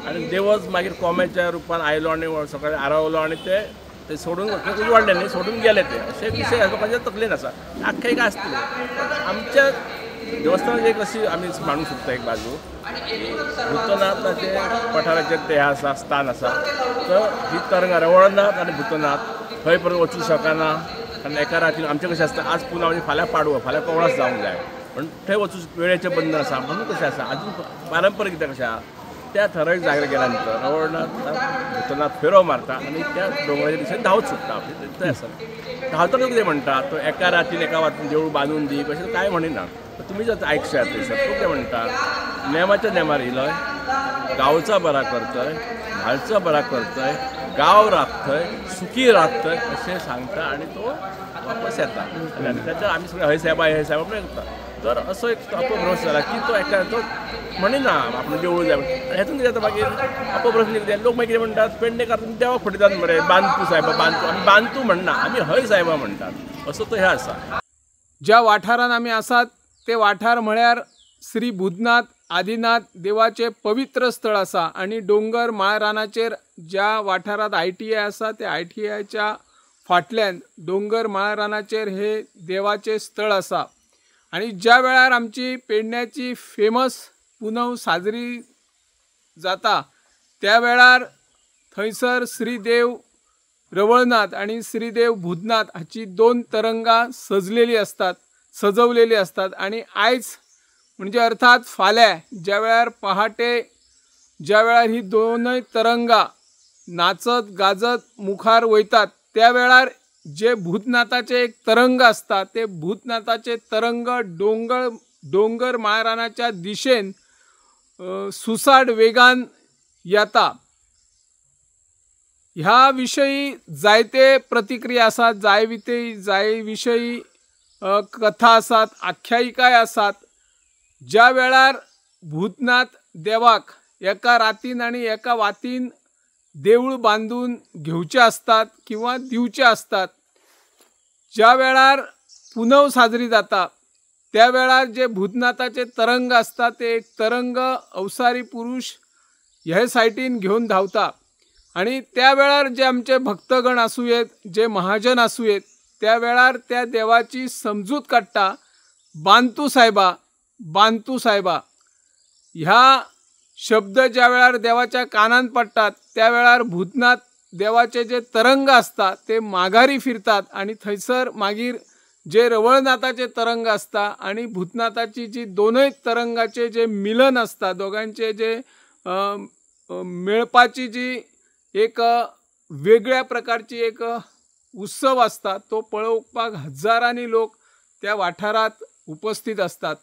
आनी देवच मागीर कोंब्याच्या रुपान आयलो आनी सकाळी आरावलो आनी ते ते सोडून उजवाडले न्ही, सोडून गेले ते. अशे विशय लोकांच्या तकलेन आसा, आख्यायिका आसतली. आमच्या देवस्थानाची एक अशी आमी मांडूंक सोदता एक बाजू की भूतनाथाचे पठाराचेर ते आसा स्थान आसा, तर ही तरंगा रवळनाथ आनी भूतनाथ थंय परत वचूंक शकना, कारण एका रातीन आमचें कशें आसता, आज पुना म्हणजे फाल्यां पाडवो, फाल्यां कवळास जावंक जाय, पण थंय वचूं वेळेचें बंधन आसा. म्हणून कशें आसा, अजून पारंपरीक कितें कशें आसा, त्या ठरावीक जाग्यार गेल्या नंतर रवळनाथ भूतनाथ फेरो मारता आनी त्या दोंगराच्या दिशेन धांवत सुट्टा. थंय आसा धांवतना कितें म्हणटा, तो एका रातीन एका वातीन देवूळ बांदून दी कशें कांय म्हणिना. तुमी जर आयकशात थंयसर तो कितें म्हणटा, नेमाच्या नेमार येयलोय, गांवचा बरा करतय, म्हालचा बरा करतय, गांव राखतय, सुखी राखतय अशें सांगता आनी तो वापस येता. आनी ताच्या आमी सगळे हय साहेबा हय साहेबा म्हणून करता. तर असो एक अपभ्रंश जाला की तो एका तो म्हणिना आपण देवूळ जाय. हेतून कितें जाता मागीर अपभ्रंश कितें, लोक मागीर कितें म्हणटात, पेडणेकार तुमी देवाक फटयतात मरे, बांदतू साहेबा बांदतू. आमी बांदतू म्हणना, आमी हय साहेबा म्हणटात, असो तो हे आसा. ज्या वाठारान आमी आसात ते वाठार म्हळ्यार श्री भूतनाथ आदिनाथ देवाचे पवित्र स्थळ आसा आनी डोंगर माळरानाचेर ज्या वाठारांत ITI आसा त्या ITIच्या फाटल्यान डोंगर माळरानाचेर हे देवाचे स्थळ आसा. आनी ज्या वेळार आमची पेडण्याची फेमस पुनव साजरी जाता त्या वेळार थंयसर श्रीदेव रवळनाथ आनी श्रीदेव भूतनाथ हाची दोन तरंगां सजलेली आसतात, सजवलेली आसतात. आनी आयज म्हणजे अर्थात फाल्यां ज्या वेळार पहाटे ज्या वेळार ही दोनय तरंगां नाचत गाजत मुखार वयतात त्या वेळार जे भूतनाथाचे एक तरंग आसता ते भूतनाथाचे तरंग डोंगर डोंगर माळरानाच्या दिशेन सुसाट वेगान येता. ह्या विशयी जायते प्रतिक्रिया आसात, जाय विशयी कथा आसात, आख्यायिकाय आसात. ज्या वेळार भूतनाथ देवाक एका रातीन आनी एका वातीन देवूळ बांदून घेवचे आसतात किंवा दिवचे आसतात, ज्या वेळार पुनव साजरी जाता त्या वेळार जे भूतनाथाचे तरंग आसता ते एक तरंग अवसारी पुरुष हे सायटीन घेवन धांवता आनी त्या वेळार जे आमचे भक्तगण आसूं येत, जे महाजन आसूं येत, त्या वेळार त्या देवाची समजूत काडटा, बांदतू साहेबा बांदतू साहेबा. ह्या शब्द ज्या वेळार देवाच्या कानान पडटात त्या वेळार भूतनाथ देवाचे जे तरंग आसता ते माघारी फिरतात आनी थंयसर मागीर जे रवळनाथाचे तरंग आसता आनी भूतनाथाची जी दोनय तरंगाचे जे मिलन आसता, दोगांचे जे मेळपाची जी एक वेगळ्या प्रकारची एक उत्सव आसता तो पळोवपाक हजारांनी लोक त्या वाठारांत उपस्थित आसतात.